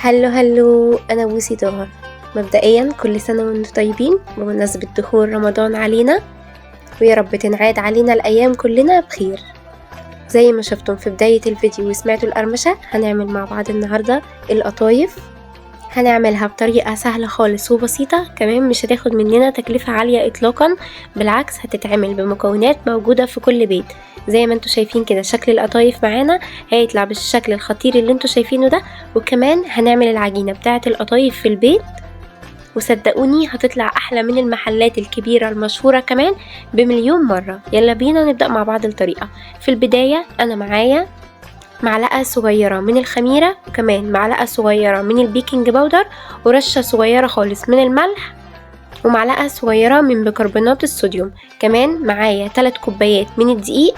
hello hello، أنا بوسي طه. مبدئيا كل سنة وانتم طيبين بمناسبة دخول رمضان علينا، ويا رب تنعاد علينا الأيام كلنا بخير. زي ما شفتم في بداية الفيديو وسمعتوا القرمشة، هنعمل مع بعض النهاردة القطايف. هنعملها بطريقة سهلة خالص وبسيطة، كمان مش هتاخد مننا تكلفة عالية اطلاقا، بالعكس هتتعمل بمكونات موجودة في كل بيت. زي ما انتوا شايفين كده شكل القطايف معانا هيطلع بالشكل الخطير اللي انتوا شايفينه ده، وكمان هنعمل العجينة بتاعة القطايف في البيت، وصدقوني هتطلع احلى من المحلات الكبيرة المشهورة كمان بمليون مرة. يلا بينا نبدأ مع بعض الطريقة. في البداية انا معايا معلقة صغيرة من الخميرة، وكمان معلقة صغيرة من ال baking powder، ورشة صغيرة خالص من الملح، ومعلقة صغيرة من بيكربونات الصوديوم. كمان معايا 3 كوبايات من الدقيق،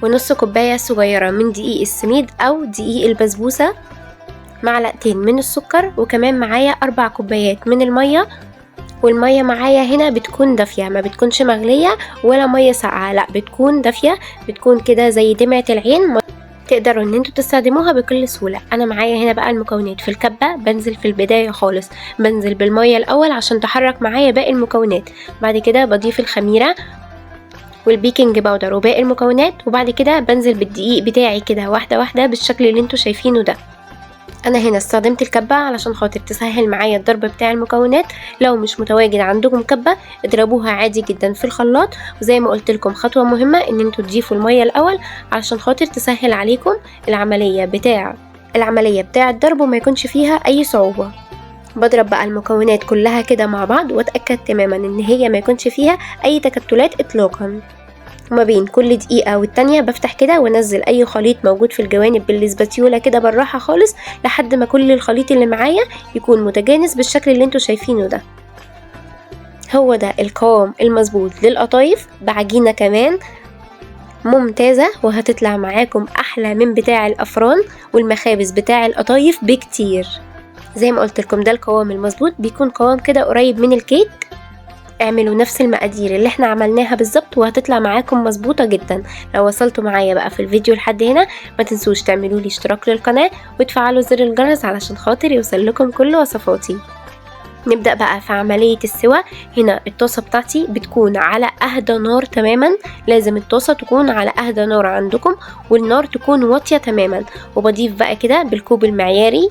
ونص كوباية صغيرة من دقيق السميد أو دقيق البسبوسة، معلقتين من السكر، وكمان معايا 4 كوبايات من المية. والمية معايا هنا بتكون دافية، ما بتكونش مغلية ولا مية ساقعة، لا بتكون دافية، بتكون كده زي دمعة العين، تقدروا ان انتوا تستخدموها بكل سهولة. انا معايا هنا بقى المكونات في الكبة. بنزل في البداية خالص، بنزل بالمية الاول عشان تحرك معايا باقي المكونات، بعد كده بضيف الخميرة وال baking powder وباقي المكونات، وبعد كده بنزل بالدقيق بتاعي كده واحدة واحدة بالشكل اللي انتوا شايفينه ده. انا هنا استخدمت الكبة علشان خاطر تسهل معايا الضرب بتاع المكونات. لو مش متواجد عندكم كبة اضربوها عادي جدا في الخلاط. وزي ما قلت لكم خطوة مهمة ان انتوا تضيفوا المية الاول علشان خاطر تسهل عليكم العملية بتاع الضرب وما يكونش فيها اي صعوبة. بضرب بقى المكونات كلها كده مع بعض، واتأكد تماما ان هي ما يكونش فيها اي تكتلات اطلاقا. وما بين كل دقيقة والتانية بفتح كده وانزل اي خليط موجود في الجوانب بالاسباتيولا كده بالراحة خالص، لحد ما كل الخليط اللي معايا يكون متجانس بالشكل اللي انتوا شايفينه ده. هو ده القوام المظبوط للقطايف، بعجينة كمان ممتازة، وهتطلع معاكم احلى من بتاع الافران والمخابز بتاع القطايف بكتير. زي ما قلت لكم ده القوام المظبوط، بيكون قوام كده قريب من الكيك. اعملوا نفس المقادير اللي احنا عملناها بالظبط وهتطلع معاكم مظبوطة جدا. لو وصلتوا معايا بقى في الفيديو لحد هنا ما تنسوش تعملوا لي اشتراك للقناة وتفعلوا زر الجرس علشان خاطر يوصل لكم كل وصفاتي. نبدأ بقى في عملية السوى. هنا الطاسة بتاعتي بتكون على اهدى نار تماما، لازم الطاسة تكون على اهدى نار عندكم، والنار تكون واطية تماما. وبضيف بقى كده بالكوب المعياري،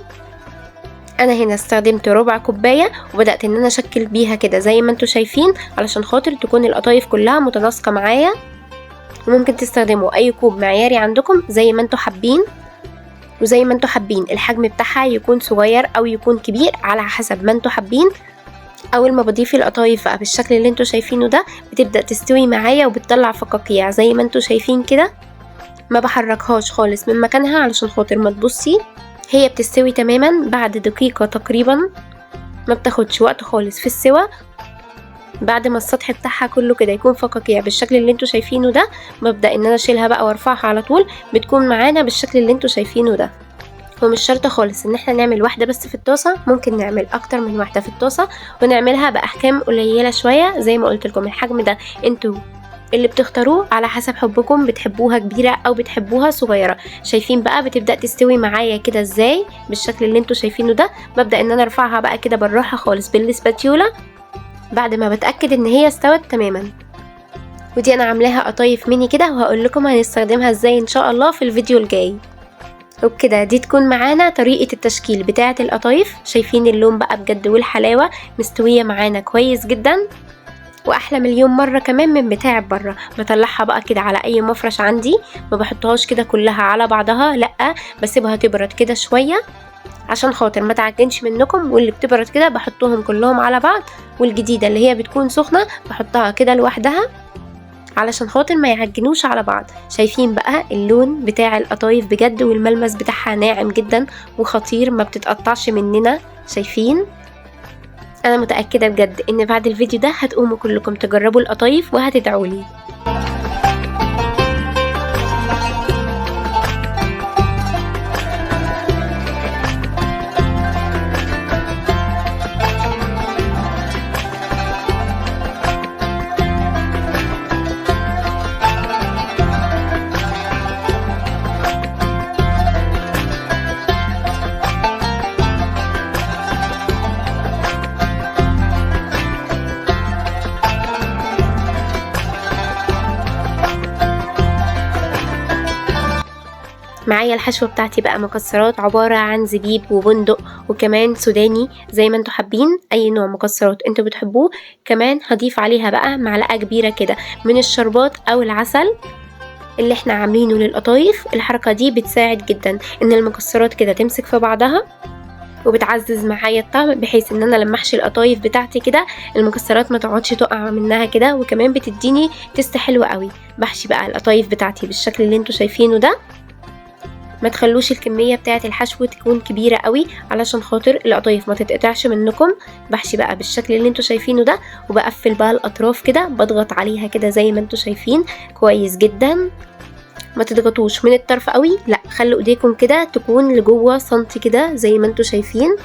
انا هنا استخدمت ربع كوباية، وبدأت ان انا اشكل بيها كده زي ما انتوا شايفين علشان خاطر تكون القطايف كلها متناسقة معايا. وممكن تستخدموا اي كوب معياري عندكم زي ما انتوا حابين، وزي ما انتوا حابين الحجم بتاعها يكون صغير او يكون كبير على حسب ما انتوا حابين. اول ما بضيف القطايف بقى بالشكل اللي انتوا شايفينه ده بتبدأ تستوي معايا وبتطلع فقاقيع زي ما انتوا شايفين كده. ما بحركهاش خالص من مكانها علشان خاطر ما تبصي، هي بتستوي تماما بعد دقيقة تقريبا، ما بتاخدش وقت خالص في السوى. بعد ما السطح بتاعها كله كده يكون فقاقيع بالشكل اللي انتوا شايفينه ده، ببدأ ان انا اشيلها بقى وارفعها على طول، بتكون معانا بالشكل اللي انتوا شايفينه ده. ومش شرط خالص ان احنا نعمل واحدة بس في الطاسة، ممكن نعمل اكتر من واحدة في الطاسة ونعملها باحجام قليلة شوية. زي ما قلت لكم الحجم ده انتوا اللي بتختاروه على حسب حبكم، بتحبوها كبيرة او بتحبوها صغيرة. شايفين بقى بتبدأ تستوي معايا كده ازاي بالشكل اللي انتوا شايفينه ده. ببدأ ان انا ارفعها بقى كده بالراحة خالص بالسباتيولا بعد ما بتأكد ان هي استوت تماما. ودي انا عاملاها قطايف ميني كده، وهقول لكم هنستخدمها ازاي ان شاء الله في الفيديو الجاي. وبكده دي تكون معانا طريقة التشكيل بتاعة القطايف. شايفين اللون بقى بجد والحلاوة مستوية معانا كويس جدا، واحلى مليون مرة كمان من بتاع بره. بطلعها بقى كده على اي مفرش عندي، ما بحطهاش كده كلها على بعضها، لا بسيبها تبرد كده شوية عشان خاطر ما تعجنش منكم. واللي بتبرد كده بحطهم كلهم على بعض، والجديده اللي هي بتكون سخنة بحطها كده لوحدها علشان خاطر ما يعجنوش على بعض. شايفين بقى اللون بتاع القطايف بجد، والملمس بتاعها ناعم جدا وخطير، ما بتتقطعش مننا. شايفين؟ انا متأكدة بجد ان بعد الفيديو ده هتقوموا كلكم تجربوا القطايف وهتدعولي. معايا الحشوة بتاعتي بقى مكسرات عبارة عن زبيب وبندق وكمان سوداني، زي ما انتوا حابين اي نوع مكسرات انتوا بتحبوه. كمان هضيف عليها بقى معلقة كبيرة كده من الشربات او العسل اللي احنا عاملينه للقطايف. الحركة دي بتساعد جدا ان المكسرات كده تمسك في بعضها، وبتعزز معايا الطعم، بحيث ان انا لما احشي القطايف بتاعتي كده المكسرات ما تقعدش تقع منها كده، وكمان بتديني taste حلو قوي. بحشي بقى القطايف بتاعتي بالشكل اللي انتوا شايفينه ده. ما تخلوش الكمية بتاعة الحشو تكون كبيرة قوي علشان خاطر القطايف ما تتقطعش منكم. بحشي بقى بالشكل اللي انتوا شايفينه ده، وبقفل بقى الاطراف كده، بضغط عليها كده زي ما انتوا شايفين كويس جدا. ما تضغطوش من الطرف قوي، لا خلوا ايديكم كده تكون لجوه سنتي كده زي ما انتوا شايفين،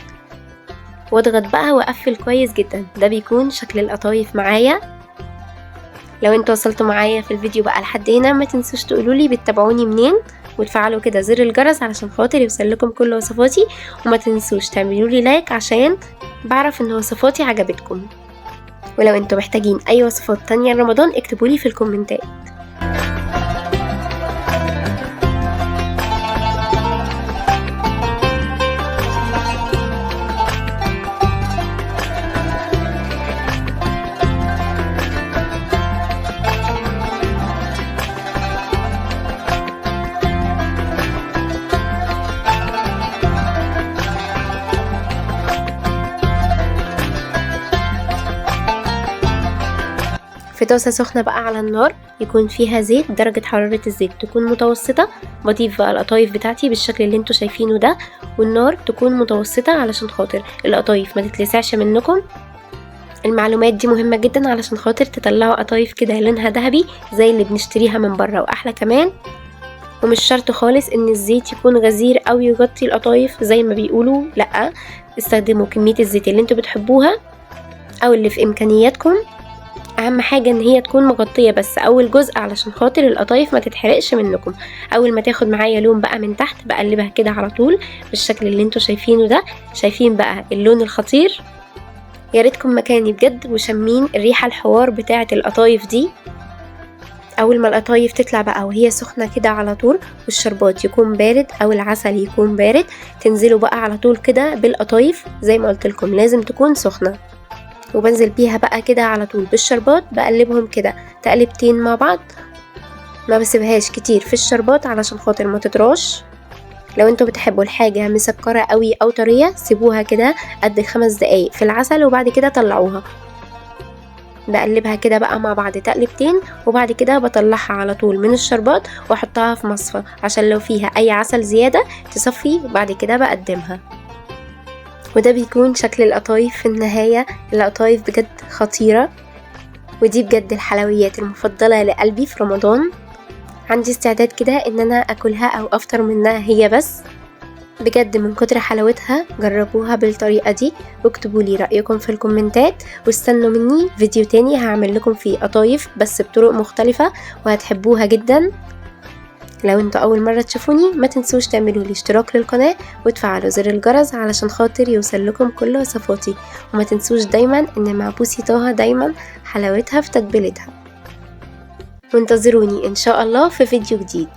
واضغط بقى واقفل كويس جدا. ده بيكون شكل القطايف معايا. لو انتوا وصلتوا معايا في الفيديو بقى لحد هنا، ما تنسوش تقولولي بتتابعوني منين، وتفعلوا كده زر الجرس علشان خاطر يوصل لكم كل وصفاتي، وما تنسوش تعملوا لي like عشان بعرف ان وصفاتي عجبتكم. ولو انتوا محتاجين اي وصفات تانية لرمضان اكتبولي في الكومنتات. في طاسة سخنة بقى على النار يكون فيها زيت، درجة حرارة الزيت تكون متوسطة. بضيف بقى القطايف بتاعتي بالشكل اللي انتوا شايفينه ده، والنار تكون متوسطة علشان خاطر القطايف ما تتلسعش منكم. المعلومات دي مهمة جدا علشان خاطر تطلعوا قطايف كده لونها ذهبي زي اللي بنشتريها من بره واحلى كمان. ومش شرط خالص ان الزيت يكون غزير او يغطي القطايف زي ما بيقولوا، لا استخدموا كمية الزيت اللي انتوا بتحبوها او اللي في امكانياتكم. اهم حاجة ان هي تكون مغطية بس اول جزء علشان خاطر القطايف ما تتحرقش منكم. اول ما تاخد معايا لون بقى من تحت بقلبها كده على طول بالشكل اللي انتوا شايفينه ده. شايفين بقى اللون الخطير؟ يا ريتكم مكاني بجد وشمين الريحة الحوار بتاعة القطايف دي. اول ما القطايف تطلع بقى وهي سخنة كده على طول، والشربات يكون بارد او العسل يكون بارد، تنزلوا بقى على طول كده بالقطايف. زي ما قلت لكم لازم تكون سخنة. وبنزل بيها بقى كده على طول بالشربات، بقلبهم كده تقلبتين مع بعض، ما بسيبهاش كتير في الشربات علشان خاطر ما تطراش. لو انتوا بتحبوا الحاجة مسكرة قوي او طرية سيبوها كده قد 5 دقايق في العسل وبعد كده طلعوها. بقلبها كده بقى مع بعض تقلبتين، وبعد كده بطلعها على طول من الشربات واحطها في مصفى عشان لو فيها اي عسل زيادة تصفي، وبعد كده بقدمها. وده بيكون شكل القطايف في النهاية. القطايف بجد خطيرة، ودي بجد الحلويات المفضلة لقلبي في رمضان. عندي استعداد كده ان انا اكلها او افطر منها هي بس، بجد من كتر حلاوتها. جربوها بالطريقة دي واكتبوا لي رأيكم في الكومنتات، واستنوا مني فيديو تاني هعمل لكم فيه قطايف بس بطرق مختلفة وهتحبوها جدا. لو انتوا اول مرة تشوفوني ما تنسوش تعملوا لي اشتراك للقناة وتفعلوا زر الجرس علشان خاطر يوصل لكم كل وصفاتي. وما تنسوش دايما ان مع بوسي طه دايما حلاوتها في تتبيلتها. وانتظروني ان شاء الله في فيديو جديد.